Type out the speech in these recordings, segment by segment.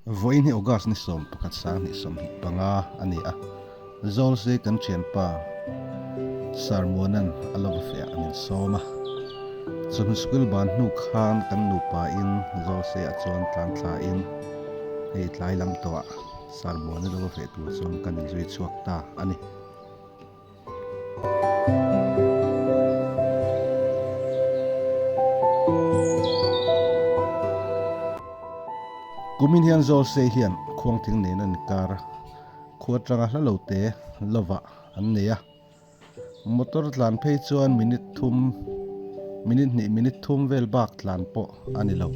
Vawiin hi August ni 11 2025 a ni a, Zawlsei kan thianpa Sir Muanan a lova feah min sawm a. Chawhnu school ban hnu khan kan nupa in Zawlsei ah chuan tlan thla in hei tlai lam tawh ah Sir Muana lova feh tur chuan kan inzui chhuak ta a ni. Kumin hian Zawlsei hian khuangthing nen an inkar a, khua atanga hla lo te lovah an nei a. Motor tlan phei chuan minute thum, minute hnih minute thum vel bak tlan pawh a ni lo.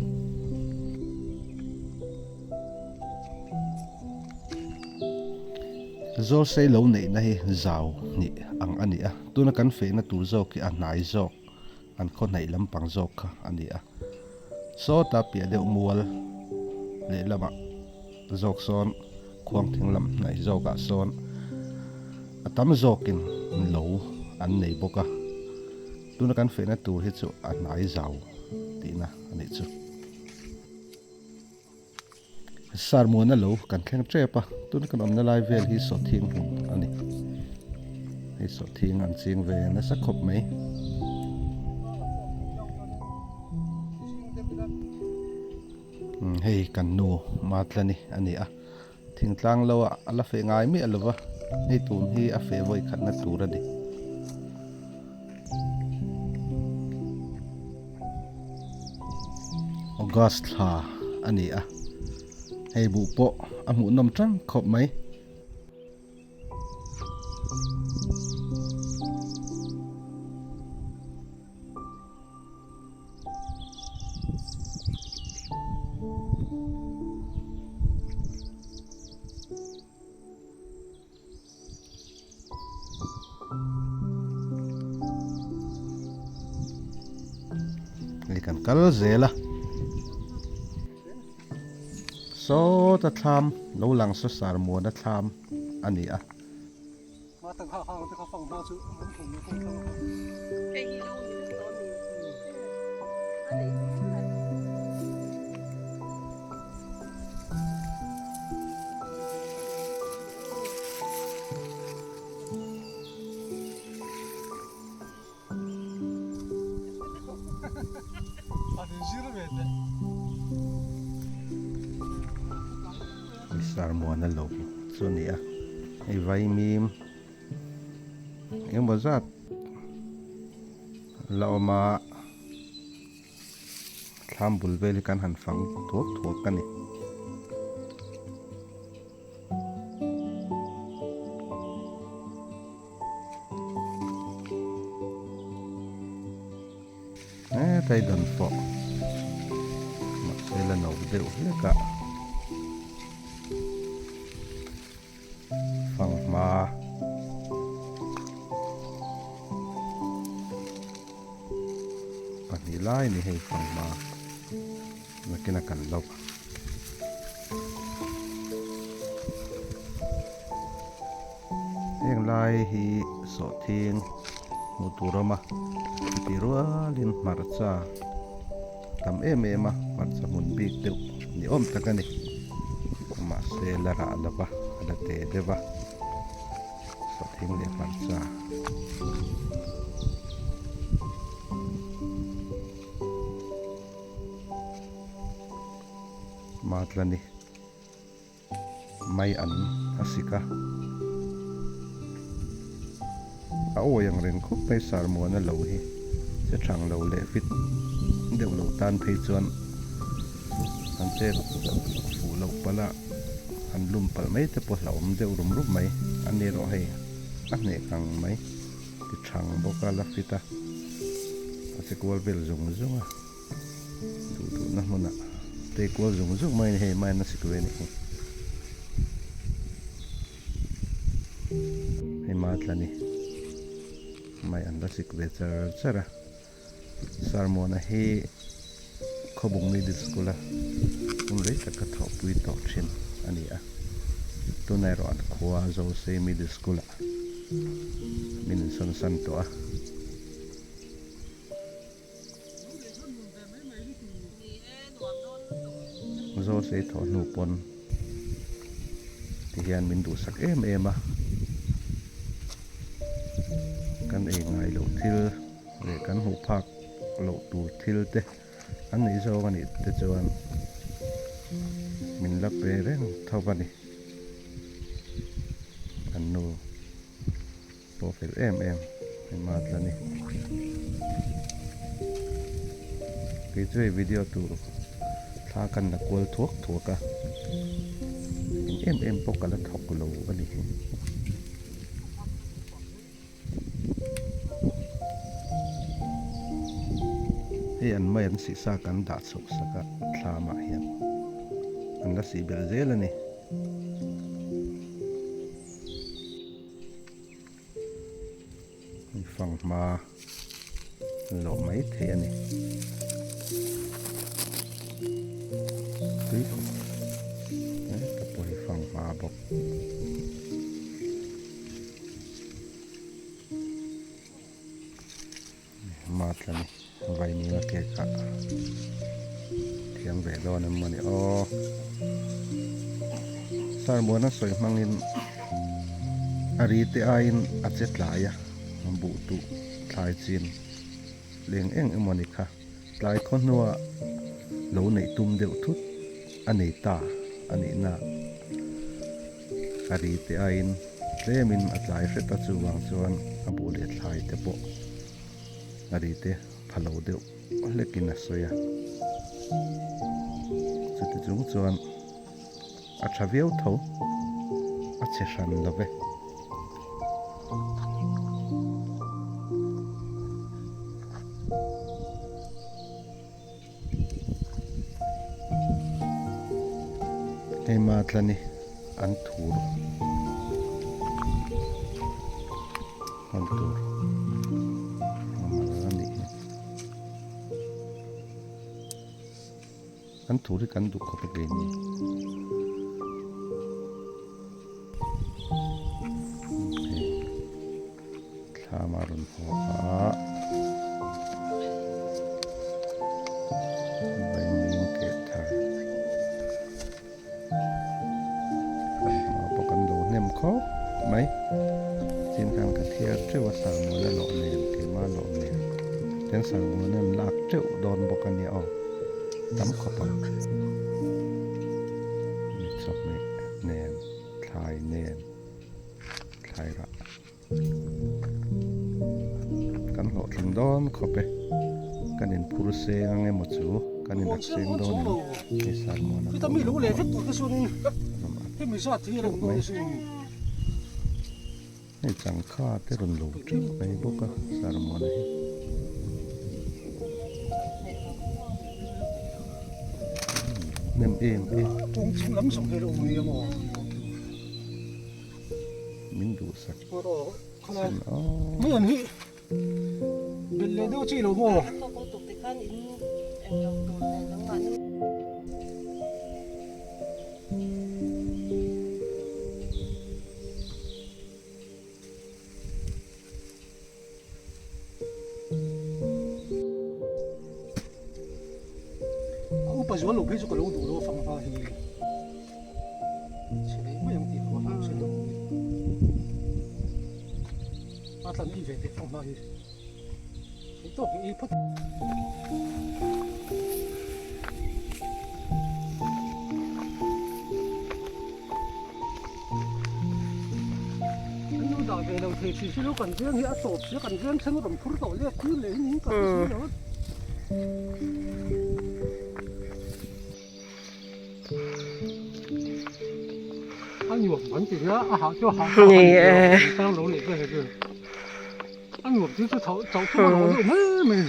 Zawlsei lo neihna hi zau hnih ang a ni a, tuna kan fehna tur zawk hi a hnai zawk, an khaw hnaih lampang zawk kha a ni a. Sawta piah deuh mual lehlamah zawk sawn khuangthing lam hnaih zawkah sawn a tam zawkin lo an nei bawk a, tuna kan fehna tur hi chu a hnai zau tihna a nih chu. Sarmuana lo kan thleng tep a, tuna kan awmna lai vel hi sawhthing hmun a ni. Hei sawhthing an ching ve nasa khawp mai. Hei kan nu Matlani a ni a, thingtlang lo ah a la feh ngai miah lo va, hei tun hi a feh vawi khatna tur a ni. August thla a ni a, hei buh pawh a hmuhnawm tang khawp mai. Hei kan kal zel a sawta thlam lo lang saw sar muana thlam a ni a. Sir Muana lo chu a ni a, hei vaimim engemaw zat la awm a. Thlam bul vel hi kan han fang thuak thuak a ni. Hetlai dan pawh mahse la no deuh hlek a fanghma pahnih lai a ni hei fanghma nakin a kan lo. Heng lai hi sawhthing hmuh tur a awm a, chutih rualin hmarcha tam em em a, hmarcha hmun bik deuh ni awm tak a ni. Mahse la rah lo va, a la te deuh a, sawhthing leh hmarcha. Matla ni. Mai an a sik a, a awi ang reng khawp mai sarmuana lo hi che thang lo leh fit deuh lo tan phei chuan an chet fuh loh palh a, an lum palh mai te pawh hlauhawm deuh rum rum mai a ni erawh hei a hneh kang mai ti thang bawk a la fit a, a che kual vel zung zung a. Duh duhna hmunah tei kual zung zung mai a ni hei mai an a sik ve a nih hi. Hei matla ni mai an la sik ve char char a. Sarmuana hi Khawbung Middle School a hmun rei tak ka thawhpui tawh thin a ni a. Tunah erawh an khua Zosei Middle School ah min insawn san tawh a. Zawlsei thawh hnu pawn. Tihian min duhsak em em a, kan ei ngai loh thil leh kan hmuh phak loh tur thil te an neih zawng a nih te chuan min la pe reng tho a ni. An nu pawh fel em em hei mat la ni. Kei chu hei video tur thla kan la kual thuak thuak a, eng em em pawh ka la thawk lo a ni hi. Hei an mai an sih sa kan dah chhoh sak a thlamah hian an la sih belh zel a ni. Hei fanghma lawh mai thei a ni. Tui khawp heta pawh hi fanghma bawk. Matla ni vaimim a cake ah thiam ve dawn em mawni aw. Sarmuana sawi hmangin a ri te aiin a che tlai a, buh tuh thlai chin leng eng emawni kha tlai khaw hnua lo neih tum deuh thut a nei ta a nihna. A ri te aiin tlemin a tlai hret a, chuvang chuan a buh leh thlai te pawh a ri te pha lo deuh hlekin a sawi a. Chuti chung chuan a tha viau tho, a chhe hran lo ve. Hei Matlani an thur hman tur a mal a nih hi. An thur hi kan duh khawp a keini. Hei. Thlam a rawn haw a, vaimim keh thar kan hma pawh kan lo hnem khawp mai. Chin khan ka thiar teuh a sarmuana lawh nen keimah lawh nen chuan sarmuana an lak teuh dawn bawk a nia aw tam khawp ang chawhmeh nen thlai nen thlai rah. Kan hlawhtling dawn khawp e. Kan in phur seng ang emaw chu kan in ak seng dawn em hei sermon a pawh mai. Hei changkha te rawn lo teuh mai bawk a sermon hi. Hnem em em. Min duhsak sin aw. A upa zual lo phei chu ka lo duh lo a fang va hi chhe leh mai ang tih ka hlau se lo a tlan ei ve teh fang hma hi theih tawk hi ei phawt. An lo dah ve lo thei thin si lo kan veng hi a tawp sia kan veng thleng rawn phur tawh leh tir leh hi ning ka hre si lo. A nuam kan ti nia a hah chu a hah ta a ni tang lo leh vel vel a nuam chu chu chauh chauh chu a rawh deuh mai mai.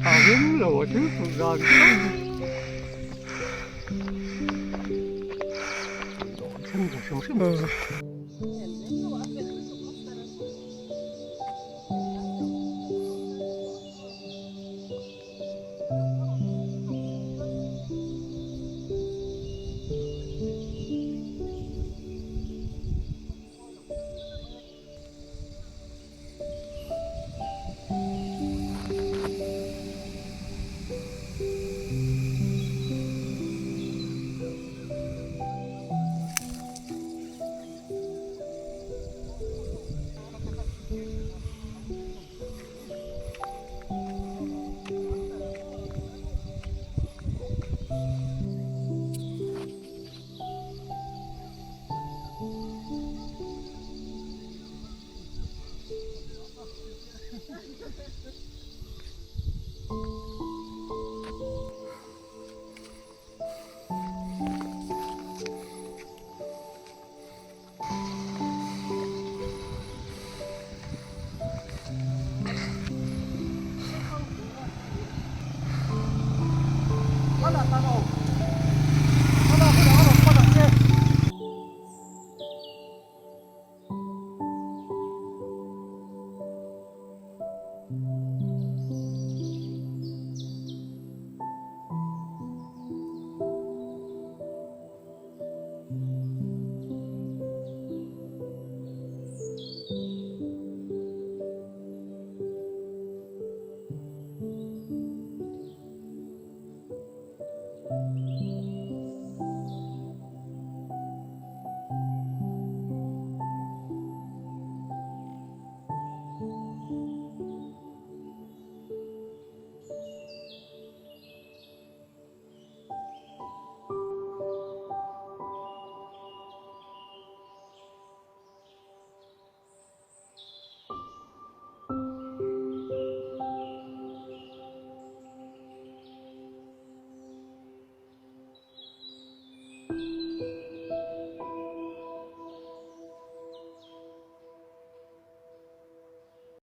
A him lo a thil fuh dan chu. Thleng ve hrim hrim.